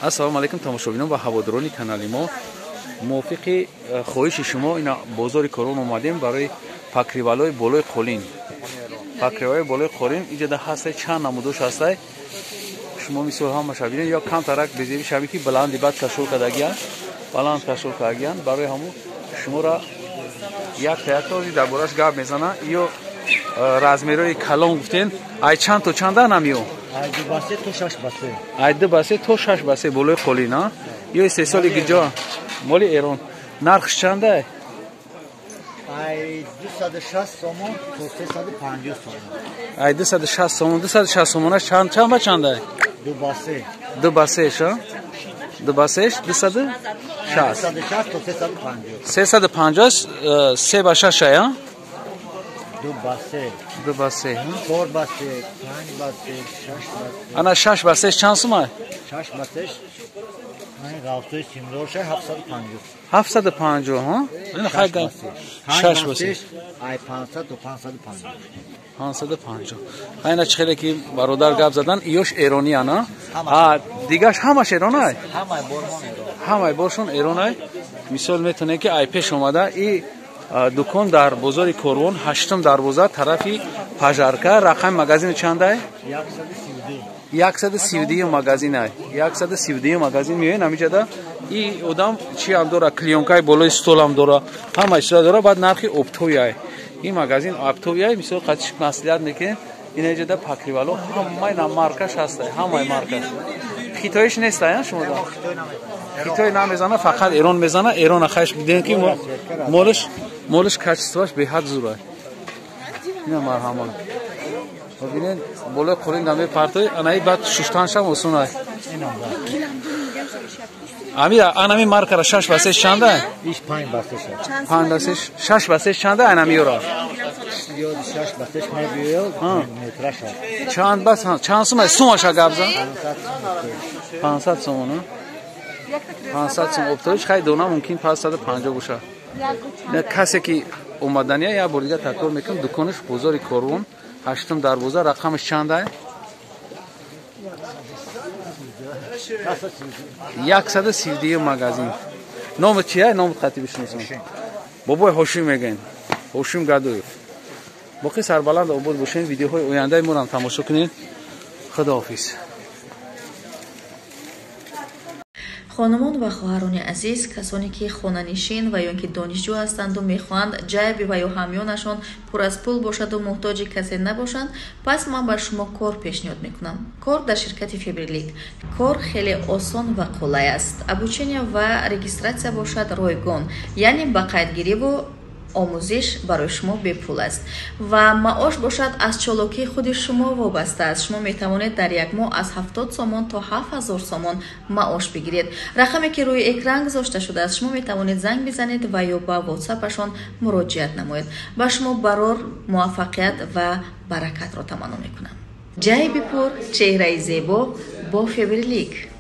Ассалому алайкум тамошобинон ва ҳаводорони канали мо. Мувофиқи хоҳиши шумо ина бозори Корвон омадем барои покрывалои болои қолин. Покрывалои болои қолин иҷода ҳастай, чанд намудош ҳастай. Шумо мисол ҳамаша бинед, ё камтарак безеби шави ки баланди бад кашол кардагиян, баланд кашол кардагиян. Барои ҳамун шуморо якта якта ози дар бораш гап мезана. Ё размерои калон гуфтен, ай чанд то чанда намиё? Ай 2 ба 3 то 6 ба 3. Ай 2 ба 3 то 6 ба 3 болои қолин, а? Ё истеҳсоли гиҷо? Моли Эрон. Нархш чанда? Ай 260 сомон то 350 сомон. Ай 260 сомон, 260 сомонаш чанд ба чанда? 2 ба 3. 2 ба 3 ша? 2 ба 3 260. 260 то 350. 350 3 ба 6 ая? 2 ба 3. 2 ба 3, 4 ба 3, 5 ба 3, 6 ба 3. Ана 6 ба 3 чанд сум ай? 6 ба 3 ғафсои симдорша 750. 750, ҳа? Ина хай гап. 6 ба 3 ай 500 то 550. 550. Айна чӣ хеле ки бародар гап задан, иёш эрониян, а? А дигаш ҳамаш эронай? Ҳамаи бормон эрон. Ҳамаи боршон эронай. Мисол метавонед ки ай пеш омада и дукон дар бозори Корвон, 8 дарвоза тарафи Пажарка, рақами магазини чандай? 132. 132 магазин ай. 132 магазин меоен ҳамиҷада. И одам чи ҳам дора, клеёнкаи болои стол ҳам дора, ҳама чиза дора, баъд нархи оптовӣ ай. Ин магазин оптовӣ ай, мисол қатиш маслиҳат мекунем. Ин иҷода покрывало ҳамаи на маркаш ҳастай, ҳамаи маркаш. Хитоиш нестай, а шумо да? Хитой намезана, фақат Эрон мезана. Эрона хайш бидем ки молиш качествоаш беҳад зур ай. Ина марҳамат. Бибинед, болои қолин дам мепартои, анаи баъд шуштаншам осон ай. Амира, анами маркара 6 ба 3 чанда? Иш 5 ба 3 шаш. 5 ба 3, 6 ба 3 чанда анами ёра? Ёд 6 ба 3 мебиёд, метра шаш. Чанд ба чанд сум ай? Сумаша гап зан? 500 сомон, 500 сом оптовиш хай дона мумкин 550 боша. На касе ки омадания я бор дига такрор мекунам, дуконаш бозори Корвон, 8 дарвоза, рақамаш чанд ай? 132 магазин. Номи чи ай? Номи хати бишносам. Бобои Ҳошим мегӯем. Ҳошим Гадоев. Боқӣ сарбаланд обод бошед, видеоҳои ояндаи моро ҳам тамошо кунед. Худоҳофиз. Хонумон ва хоҳарони азиз, касоне ки хонанишин ва ё ин ки донишҷӯ ҳастанду мехоҳанд ҷайби ва ё ҳамёнашон пур аз пул бошаду муҳтоҷи касе набошанд, пас ман ба шумо кор пешниҳод мекунам. Кор дар ширкати Фаберлик. Кор хеле осон ва қулай аст. Обучение ва регистратсия бошад ройгон, яъне ба қайдгириву омӯзиш барои шумо бепул аст ва маош бошад аз чолокии худи шумо вобаста аст. Шумо метавонед дар як моҳ аз 70 сомон то 7000 сомон маош бигиред. Рақаме ки рӯи экран гузошта шудааст, шумо метавонед занг бизанед ва ё ба ватсапашон муроҷиат намоед. Ба шумо барор, муваффақият ва баракатро таманно мекунам. Ҷайби пур, чеҳраи зебо бо Фаберлик.